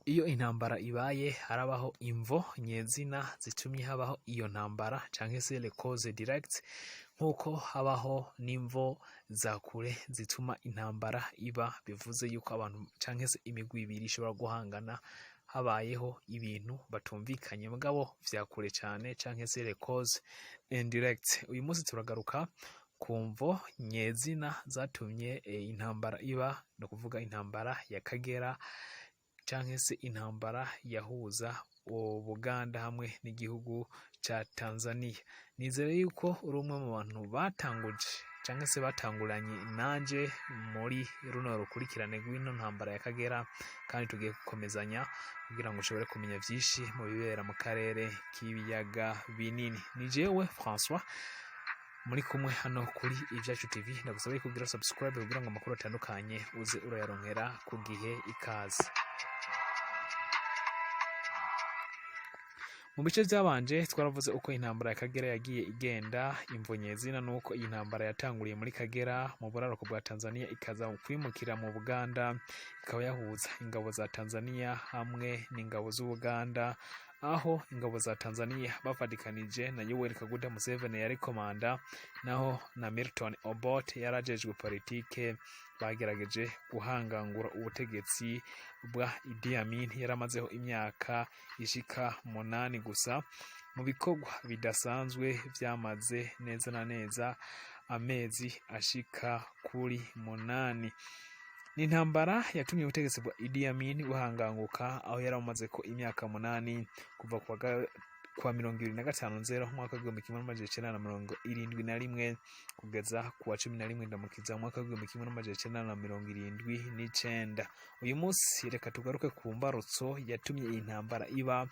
Iyo intambara ibaye, harabaho imvo nyezina zitumye habaho iyo ntambara, canke se les causes directes, nk'uko habaho n'imvo za kure zituma intambara iba. Bivuze yuko abantu canke se imigwi ibiri ishobora guhangana habayeho ibintu batumvikanye, mugabo vya kure cane, canke se les causes indirectes. Uyu munsi turagaruka ku mvo nyezina zatumye intambara iba, ni ukuvuga intambara ya Kagera, canke se intambara yahuza Ubuganda hamwe n'igihugu ca Tanzania. Nizere yuko uri umwe mu bantu batanguje canke se batanguranye nanje muri runo rukurikirane rw'ino ntambara ya Kagera, kandi tugiye gukomezanya kugira ngo ushobore kumenya vyinshi mu bibera mu karere k'ibiyaga binini. Ni jewe François muri kumwe hano kuri Ivyacu TV. Ndagusaba kugira subscribe kugira ngo amakuru atandukanye uze urayaronkera ku gihe. Ikaze. Mu bice byabanje twaravuze uko intambara ya Kagera yagiye igenda. Imvo nyezina nuko iyi ntambara yatanguriye muri Kagera mu buraruko bwa Tanzania, ikaza kwimukira mu Buganda, ikaba yahuza ingabo za Tanzania hamwe n'ingabo z'Ubuganda, aho ingabo za Tanzania bafatikanije na Yoweri Kaguta Museveni yari komanda, naho na Milton Obote yarajejwe politike, bagerageje guhangangura ubutegetsi bwa Idi Amin yaramazeho imyaka ishika 8 gusa, mu bikorwa bidasanzwe vyamaze neza na neza amezi ashika kuri 8. Ni intambara yatumye ubutegetsi bwa Idi Amin buhanganguka, aho yari ko imyaka 8, kuva kuwa 25 Nzero umwaka w'1971 kugeza kuwa 11 Ndamukiza umwaka w'1979. Uyu munsi reka tugaruke ku mbarutso yatumye iyi ntambara iba,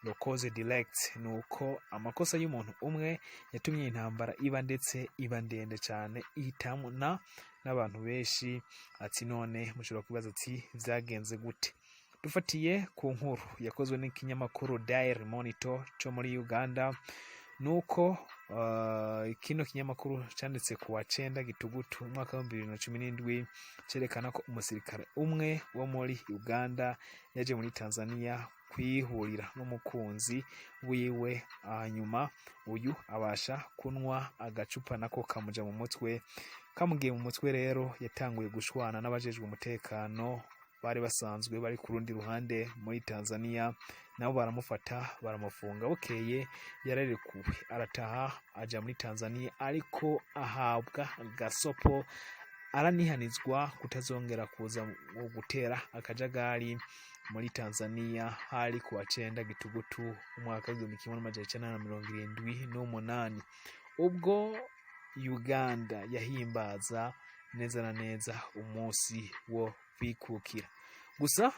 le cause directe. Ni uko amakosa y'umuntu umwe yatumye iyi ntambara iba, ndetse iba ndende cyane, ihitamuna n'abantu benshi. Ati none mushobora kwibaza ati vyagenze gute? Dufatiye ku nkuru yakozwe n'ikinyamakuru Daily Monitor cyo muri Uganda, nuko kino kinyamakuru canditse ku wa 9 Gitugutu umwaka wa 2017, cerekana ko umusirikare umwe wo muri Uganda yaje muri Tanzania kwihurira n'umukunzi wiwe, hanyuma uyu abasha kunwa agacupa nako kamuja mu mutwe. Kamugiye mu mutwe rero, yatanguye gushwana n'abajejwe umutekano bari basanzwe bari ku rundi ruhande muri Tanzania, nabo baramufata baramufunga. Bukeye yararekuwe, arataha aja muri Tanzania, ariko ahabwa gasopo, aranihanizwa kutazongera kuza gutera akajagari muri Tanzania. Hari kuwa 9 Gitugutu umwaka w'1978, ubwo Uganda yahimbaza neza na neza umunsi wo kwikukira. Gusa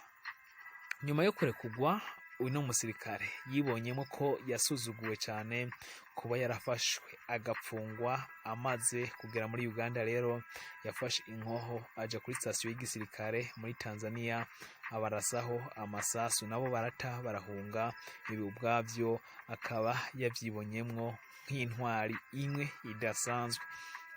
nyuma yo kurekugwa, uno musirikare yibonyemo ko yasuzuguwe cyane kuba yarafashwe agapfungwa amaze kugera muri Uganda. Rero yafashe inkoho aja kuri sitasiyo y'igisirikare muri Tanzania, abarasaho amasasu, nabo barata barahunga. Ibi ubwabyo akaba yavyibonyemwo nk'intwari imwe idasanzwe.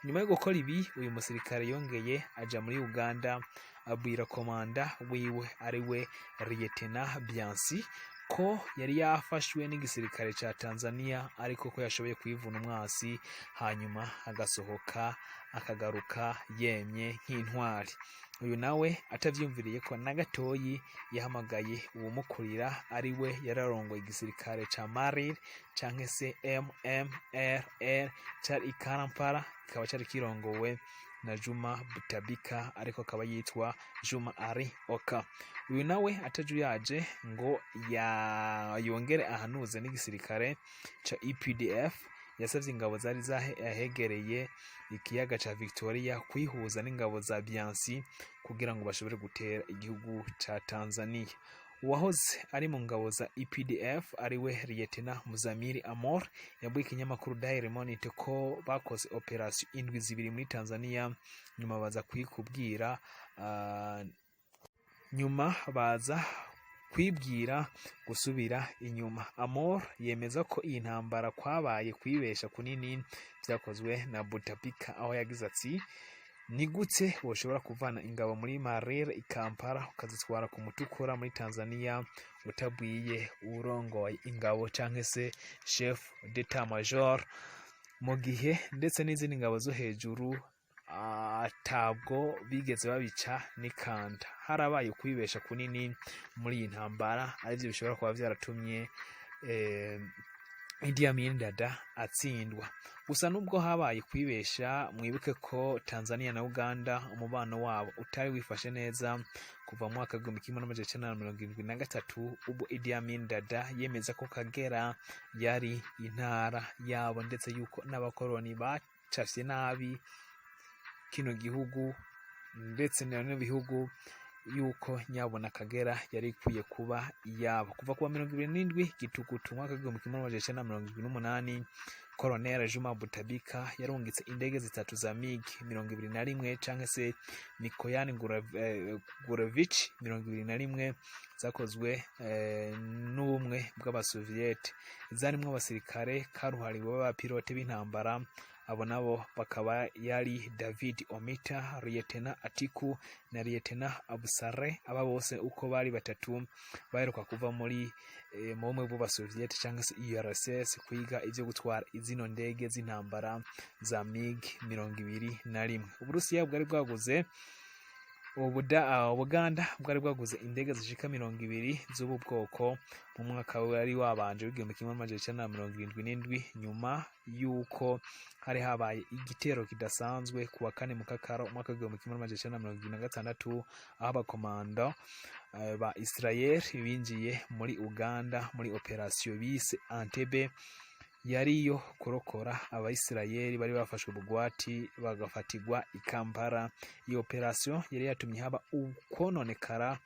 Nyuma yo gukora ibi, uyu musirikare yongeye aja muri Uganda, abwira komanda wiwe, ariwe Liyetena Byansi, ko yari yafashwe n'igisirikare ca Tanzania, ariko ko yashoboye kwivuna umwasi, hanyuma agasohoka akagaruka yemye nk'intwari. Uyu nawe atavyumviriye ko na gatoyi, yahamagaye uwumukurira, ariwe yararongoye igisirikare ca Maril canke se MMRR cari i Kampala, kikaba cari kirongowe na Juma Butabika, ariko akaba yitwa Juma Ali Oka. Uyu nawe atajuyaje ngo yongere ahanuze n'igisirikare ca EPDF, yasavye ingabo zari zahegereye ikiyaga ca Victoria kwihuza n'ingabo za Byansi kugira ngo bashobore gutera igihugu ca Tanzania. Uwahoze ari mu ngabo za EPDF, ariwe Liyetena Muzamiri Amor, yabwiye ikinyamakuru Daily Monitor ko bakoze operation indwi 2 muri Tanzania, nyuma baza kwikubwira nyuma baza kwibwira gusubira inyuma. Amor yemeza ko iyi ntambara kwabaye kwibesha kunini vyakozwe na Butapika, aho yagize ati: Ni gute woshobora kuvana ingabo muri Marere i Kampala ukazitwara ku Mutukura muri Tanzania utabwiye urongoye ingabo canke se chef d'état major, mu gihe ndetse n'izindi ngabo zo hejuru atabwo bigeze babica n'ikanda? Harabaye ukwibesha kunini muri iyi ntambara, arivyo bishobora kuba vyaratumye Idi Amin Dada atsindwa. Gusa nubwo habaye kwibesha, mwibuke ko Tanzania na Uganda umubano wabo utari wifashe neza kuva mu mwaka w'1973, ubwo Idi Amin Dada yemeza ko Kagera yari intara yabo, ndetse yuko n'abakoroni bacafye nabi kino gihugu ndetse n'ibihugu, yuko nyabona Kagera yari ikwiye kuba iyabo. Kuva kuwa 27 Gitugutu umwaka w'1978, Colonel Juma Butabika yarungitse indege zitatu za MiG 21 canke se Mikoyan Gurevich 21 zakozwe n'ubumwe bw'Abasoviyete, zarimwo abasirikare karuhariwe b'abapilote b'intambara. Abo nabo bakaba yari David Omita, Lieutenant Atiku na Lieutenant Abusare. Aba bose uko bari batatu baheruka kuva muri mu bumwe bw'Abasoviyete cyangwa se URSS kwiga ivyo gutwara izino ndege z'intambara za MiG 21. Uburusiya bwari bwaguze Ubuganda bwari bwaguze indege zishika 20 z'ubu bwoko mu mwaka wari wabanje w'1977, nyuma y'uko hari habaye igitero kidasanzwe ku wa 4 Mukakaro umwaka w'1976, aho abakomando ba Israel binjiye muri Uganda muri operasiyo bise Entebbe, yari iyo kurokora Abayisirayeli bari bafashwe bugwati bagafatirwa i Kampala. Iyo operasiyo yari yatumye haba ukwononekara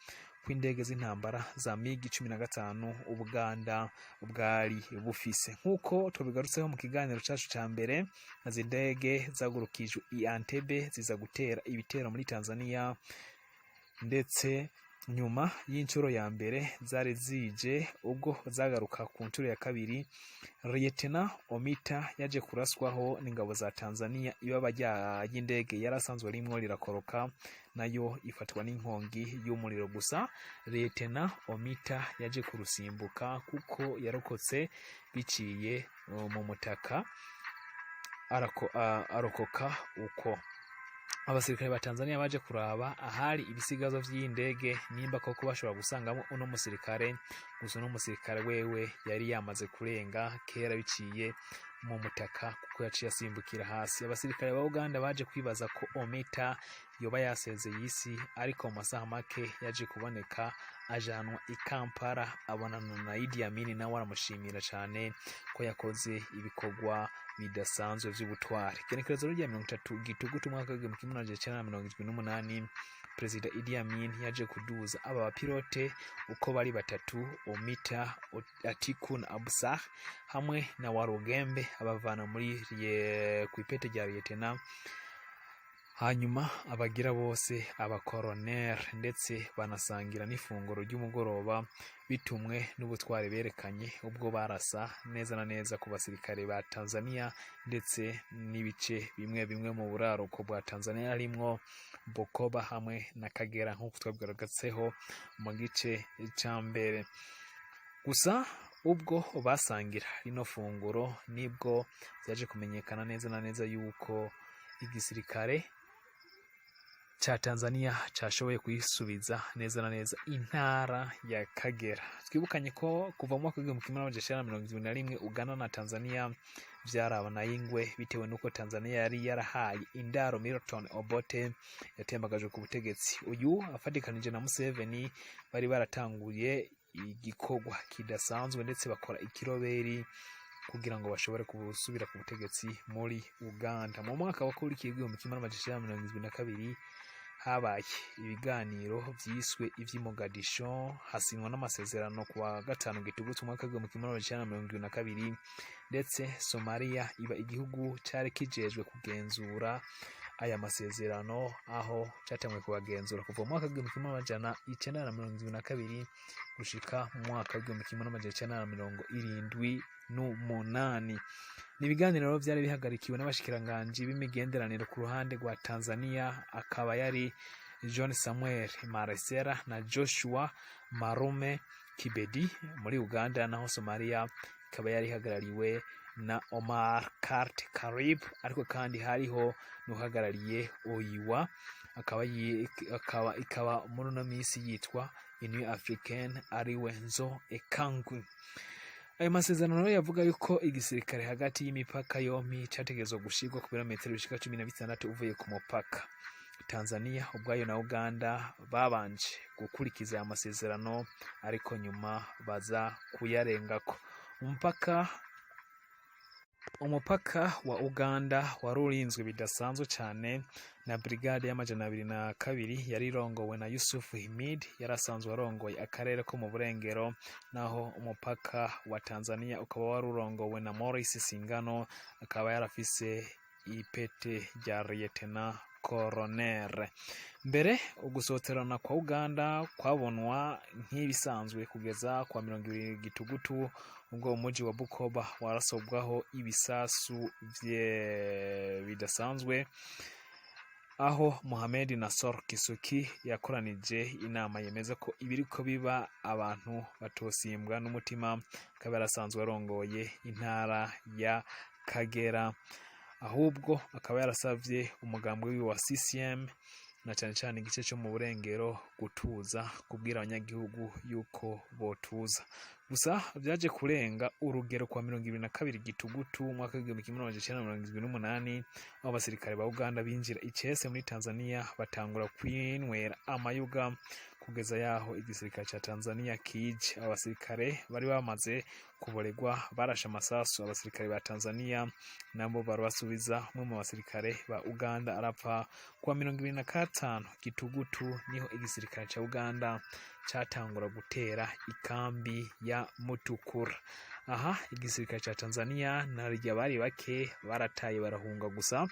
kw'indege z'intambara za MiG 15 Ubuganda bwari bufise. Nk'uko tubigarutseho mu kiganiro cacu ca mbere, izi ndege zagurukijwe i Entebbe ziza gutera ibitero muri Tanzania, ndetse nyuma y'inshuro ya mbere zari zije, ubwo zagaruka ku nshuro ya kabiri, Lieutenant Omita yaje kuraswaho n'ingabo za Tanzania. Ibaba ry'indege yari asanzwe arimwo rirakoroka, nayo ifatwa n'inkongi y'umuriro. Gusa Lieutenant Omita yaje kurusimbuka kuko yarokotse biciye mu mutaka, arokoka uko. Abasirikare ba Tanzania baje kuraba ahari ibisigazwa vy'iyi ndege nimba koko bashobora gusangamo uno musirikare. Gusa uno musirikare wewe yari yamaze kurenga kera biciye mu mutaka, kuko yaciye asimbukira hasi. Abasirikare ba Uganda baje kwibaza ko Omita yoba yasezeye isi, ariko mu masaha make yaje kuboneka, ajanwa i Kampala, abonana na Idi Amin, nawe aramushimira cyane ko yakoze ibikorwa bidasanzwe vy'ubutwari. Igenekerezo rya 30 Gitugutu umwaka w'1978, Perezida Idi Amin yaje kuduza aba bapilote uko bari batatu, Omita, Atiku na Abusah hamwe na Warugembe, abavana muri ku ipete rya lieutenant, hanyuma abagira bose abakoroneri, ndetse banasangira n'ifunguro ry'umugoroba bitumwe n'ubutwari berekanye ubwo barasa neza na neza ku basirikare ba Tanzania, ndetse n'ibice bimwe bimwe mu buraruko bwa Tanzania harimwo Bukoba hamwe na Kagera, nk'uko twabigarutseho mu gice cya mbere. Gusa ubwo basangira rino funguro, nibwo byaje kumenyekana neza na neza yuko igisirikare ca Tanzania cashoboye kuyisubiza neza na neza intara ya Kagera. Twibukanye ko kuva mu mwaka w'1971 Uganda na Tanzania vyarabana y'ingwe, bitewe n'uko Tanzania yari yarahaye indaro Milton Obote yatembagajwe ku butegetsi. Uyu afatikanije na Museveni bari baratanguye igikorwa kidasanzwe, ndetse bakora ikiroberi kugira ngo bashobore gusubira ku butegetsi muri Uganda. Mu mwaka wakurikiye 1972 habaye ibiganiro vyiswe ivy'i Mogadisho, hasinywa n'amasezerano ku wa 5 Gitugutu umwaka w'1972, ndetse Somalia iba igihugu cari kijejwe kugenzura Aya masezerano aho catanguye kubagenzura kuva mu mwaka w'1972 gushika mu mwaka w'1978. Ni ibiganiro rero vyari bihagarikiwe n'abashikiranganji b'imigenderanire. Ku ruhande rwa Tanzania akaba yari John Samuel Maresera na Joshua Marume Kibedi muri Uganda, naho Somalia ikaba yari ihagarariwe na Omar Kart Karib, ariko kandi hariho n'uhagarariye OUA, akaba ikaba muri uno minsi yitwa Union Africaine, ariwe Nzo Ekangwi. Ayo masezerano rero yavuga yuko igisirikare hagati y'imipaka yompi categerezwa gushirwa ku birometero bishika 16 uvuye ku mupaka. Tanzania ubwayo na Uganda babanje gukurikiza aya masezerano, ariko nyuma baza kuyarengako. Umupaka wa Uganda wari urinzwe bidasanzwe cyane na brigade y'202 yari irongowe na Yusuf Himid, yari asanzwe arongoye akarere ko mu burengero, naho umupaka wa Tanzania ukaba wari urongowe na Maurice Singano, akaba yarafise ipete rya lieutenant colonel. Mbere ugusoterana kwa Uganda kwabonwa nk'ibisanzwe kugeza kwa 20 Gitugutu, ubwo umuji wa Bukoba warasobwaho ibisasu bidasanzwe, aho Mohamed Nassor Kisuki yakoranije inama yemeza ko ibiriko biba abantu batosimbwa n'umutima. Akaba yarasanzwe arongoye intara ya Kagera, ahubwo akaba yarasavye umugambwe wiwe wa CCM na cane cane igice co mu burengero gutuza, kubwira abanyagihugu yuko botuza. Gusa vyaje kurenga urugero kwa 22 Gitugutu umwaka w'1978, aho abasirikare ba Uganda binjira icese muri Tanzania, batangura kwinywera amayuga kugeza yaho igisirikare ca Tanzania kije. Abo basirikare bari bamaze kuboregwa, barashe amasasu abasirikare ba Tanzania, nabo barabasubiza, umwe mu basirikare ba Uganda arapfa. Kuwa 25 Gitugutu niho igisirikare ca Uganda catangura gutera ikambi ya Mutukura. Aha igisirikare ca Tanzania narya bari bake barataye barahunga, gusa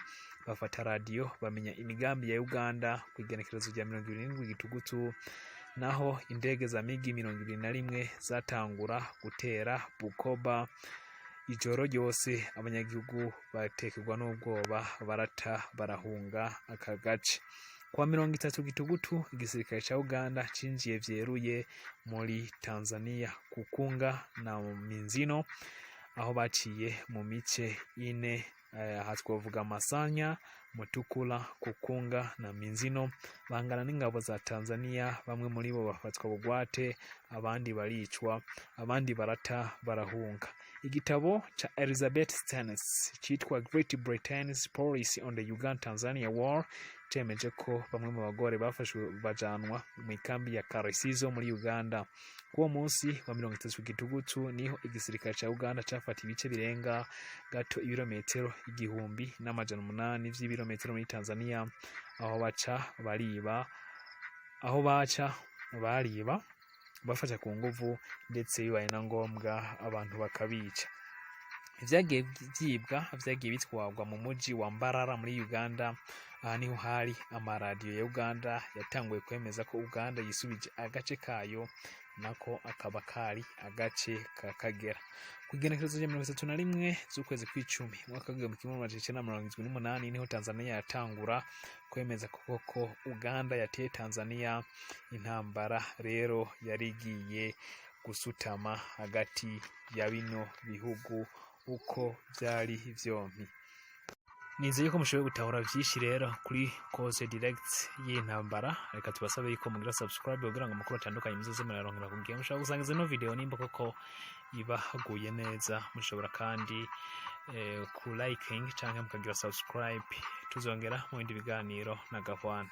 bafata radiyo bamenya imigambi ya Uganda. Ku igenekerezo rya 27 Gitugutu naho indege za MiG 21 zatangura gutera Bukoba ijoro ryose, abanyagihugu batekerwa n'ubwoba, barata barahunga aka gace. Kuwa 30 Gitugutu igisirikare ca Uganda cinjiye vyeruye muri Tanzania Kukunga na Minzino, aho baciye mu mice ine. Aha twavuga Masanya, Mutukula, Kukunga na Minzino. Bangana n'ingabo za Tanzania, bamwe muri bo bafatwa bugwate, abandi baricwa, abandi barata barahunga. Igitabo ca Elizabeth Stennis citwa Great Britain's Policy on the Uganda Tanzania War cemeje ko bamwe mu bagore bafashwe bajanwa mu ikambi ya Karisizo muri Uganda. Kuwo munsi wa 30 Gitugutu niho igisirikare ca Uganda cafata ibice birenga gato ibirometero 1800 vy'ibirometero muri Tanzania, aho baca bariba, aho baca bariba, bafata ku nguvu, ndetse bibaye na ngombwa abantu bakabica. Ivyagiye vyibwa vyagiye bitwarwa mu muji wa Mbarara muri Uganda. Aha niho hari amaradiyo ya Uganda yatanguye kwemeza ko Uganda yisubije agace kayo, nako akaba kari agace ka Kagera. Ku igenekerezo rya 31 z'ukwezi kw'icumi umwaka w'1978 niho Tanzania yatangura kwemeza ko koko Uganda yateye Tanzania. Intambara rero yari igiye gusutama hagati ya bino bihugu uko vyari vyompi. Nizeye ko mushoboye gutahura vyinshi rero kuri cause direct y'intambara. Reka tubasabe yuko mugira subscribe kugira ngo amakuru atandukanye muzoze murayaronkera ku gihe. Mushobora gusangiza ino video nimba koko ibahaguye neza. Mushobora kandi ku liking canke mukagira subscribe. Tuzongera mu bindi biganiro na gahwana.